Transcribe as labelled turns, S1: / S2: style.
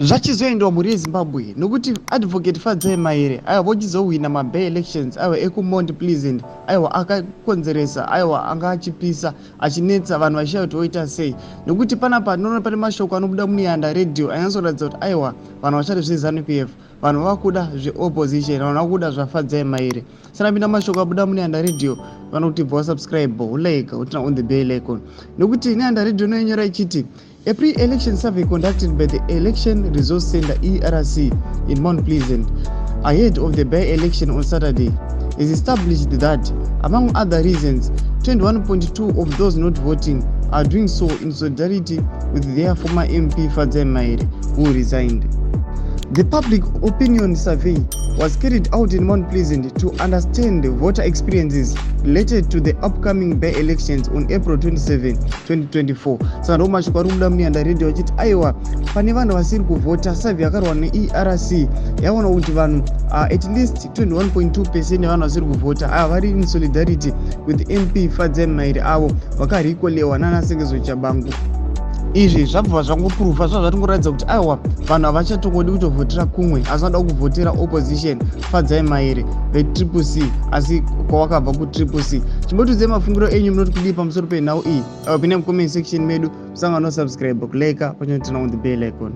S1: Zvachizoendwa, mhuri yeZimbabwe, nokuti Advocate Fadzai Mahere, aiwa, vochizohwina maby elections, aiwa, ekuMount Pleasant. Aiwa, akakonzeresa, aiwa, anga achipisa, achinetsa vanhu vachishaya kuti voita sei, nekuti panapa tinoona pane mashoko anobuda muNeanda Radio anyatsoratidza kuti, aiwa, vanhu vachati zveZANU PF, vanhu vava kuda zveopposition, vanhu vava kuda zvaFadzai Mahere. Sanapinda mashoko abuda muNeanda Radio, vanoti bva wasubscribe, ulike, uturn on the bell icon, nekuti Neanda Radio inoinyora ichiti, "A pre-election survey conducted by the Election Resource Center, ERC, in Mount Pleasant ahead of the by-election on Saturday has established that, among other reasons, 21.2 of those not voting are doing so in solidarity with their former MP Fadzai Mahere, who resigned. The public opinion survey was carried out in Mount Pleasant to understand voter experiences related to the upcoming by-elections on April 27, 2024." Saka ndo mashoko ari kubuda muNeanda Radio achiti, aiwa, pane vanhu vasiri kuvhota. Survey yakarwa neERC yaona kuti vanhu, at least 21.2% yevanhu vasiri kuvhota ava vari in solidarity with MP Fadzai Mahere, avo vakarecallwa nanaSengezo Tshabangu. Izvi zvabva zvangoprova zvatingoratidza kuti, aiwa, vanhu havachatongodi kutovhotera kumwe, asi vanoda kuvhotera opposition, Fadzai Mahere veTriple C. Asi kwawakabva kuTriple C, chimbotiudzai mafungiro enyu, munoti kudii pamusoro penhau iyi? Pinai mucomment section medu, musangano subscribe, kulike, pachinoturn on the bell icon.